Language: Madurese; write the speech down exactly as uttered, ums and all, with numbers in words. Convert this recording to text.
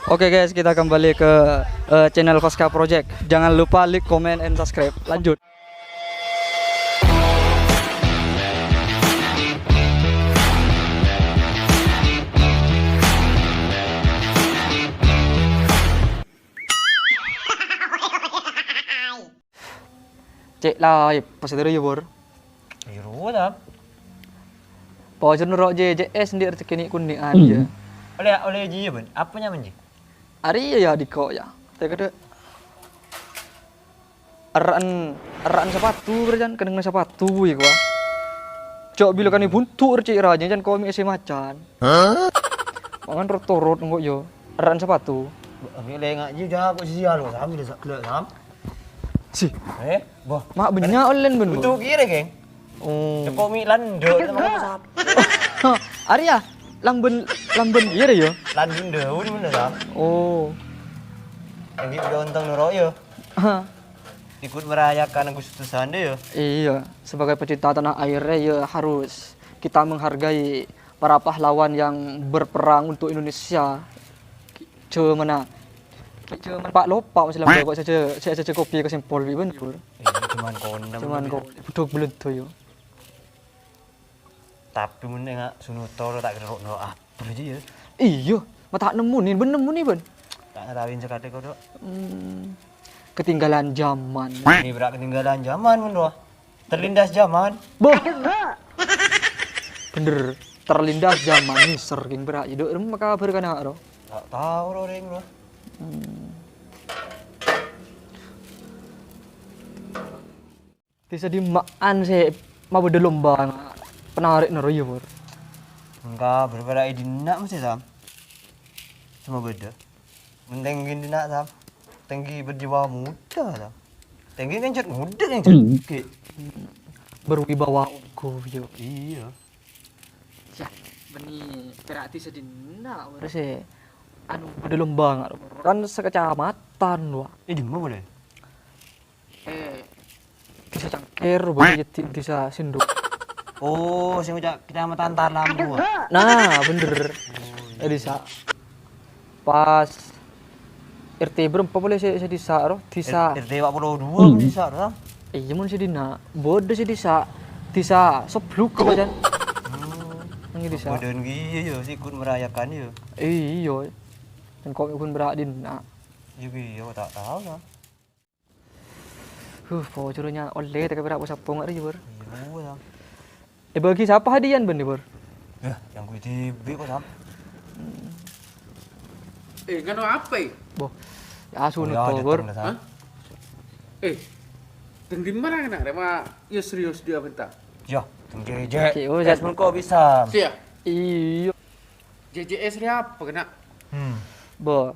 Oke guys, kita kembali ke, eh, channel Koska Project. Jangan lupa like, comment, and subscribe. Lanjut. Cè' la, pas dâri yâ, Bor. Iyâ, rowa, Tam. Pojhur noro' J J S ndi' rejhekkè nè'-konè'an, yâ. Ollè, ollè jiyâ, Bân. Apa nyamana, Ji? Arèya, yâ, diko', yâ. Tè kadhâ'. Erra'an, erra'an sapatu, berjân, kennengnganna sapatu, yâ, kowa. Cok, bilâ kan buntu' rejhekkè rajâ, jân komi' sè macan. Hah? Mangan rot-torot, engko', yâ. Erra'an sapatu. Abi lè nga' jiyâ, jâ' kok sia lo, Sam, bilâ sa-, gellâ', Sam. Si. Eh, boh. Ma' bânnya' ollèna, Bân, boh. Butuh kira, geng. Oh. Ceko mi' landhâ, sama sapa? Arèya, lambân, lambân kira, yâ? Landhâ daun, mana, Sam? Oh. Lagi udah untung noro', yâ? Hah. Ikut merayakan Agustusan deh, yâ? Iya, sebagai pecinta tanah air, ya harus kita menghargai para pahlawan yang berperang untuk Indonesia. Jhâmanna, jhâman pa' loppa' masih lambâ' kok saja, saja kopi ke sempol bi' bân, Bur. Iya, cuman kondang. Cuman kok budhuk belento, yo. Tapi mon enga' sunutor ta' kira ro' apa aja, ya. Iya, ma' ta' nemmonè, bân nemmonè, bân. Ta' ngatawin sakadhâ' kodok. Hmm. Ketinggalan zaman. Ini berak ketinggalan zaman, mon, wah. Terlindas zaman. Boh. Bener, terlindas zaman nèser kèng bârâ'. Jhâ' dâ' remma kabhâr kana' ro. Ta' tao ro rèng ro. Hmm. Dhisa dimma'an sè mabâdâ lomba panarè'na ro yâ, Bur? Engka bârâ' è dinna' mesti, Sam. Cuma bâdâ. Mending ghi' dinna', Sam. Tèngghi berjiwa muda, Sam. Tèngghi kan cè' muda kan cè'. Hmm. Oke. Berwibawa ongghu, yo. Iya. Yah, bânnè pèra' dhisa dinna', Bur. Terus, eh, anu, bâdâ lomba nga', kan sekecamatan, wa. Eh, di mana boleh? Eh, Dhisa Cangkir, bâdâ yâ di-, Dhisa Sinduk. Oh, sing ngucap Kecamatan Talam, wa. Nah, bener. Oh, iya. Eh, dhisa. Pas R T berempa polè sè, sè dhisa, ro? Dhisa. R-, R T empat puluh dua, hmm, dhisa, ro? Iya, mon sè dinna'. Bâdâ sè dhisa. Dhisa Sebluk, apa, Jan? Hmm. Nang dhisa. Bâdâ ngghi, iya, ya, sè ikut merayakan, ya. Iya. Kan kok ikut merayakan, nah. Iya, iya, ta' tao, ya. Huh, pojhur nya ollè tèka pèra' posappo nga' rèya, Bur. Iya, Sam. Èbâgi sapa hadiyan bân, Bur? Yah, yang gue dibi' kok, Sam. Eh, nganu apa, eh? Boh, ya, asuh. Oh, ya, nutto, Bur. Dateng, Sam. Hah? Eh, teng di mana kena? Rema, ya serius dia bentar. Ya, teng J J S. Oke, oh, ya. Mengko bisa. Siap. Iya. J J S dia apa kena? Hmm. Boh.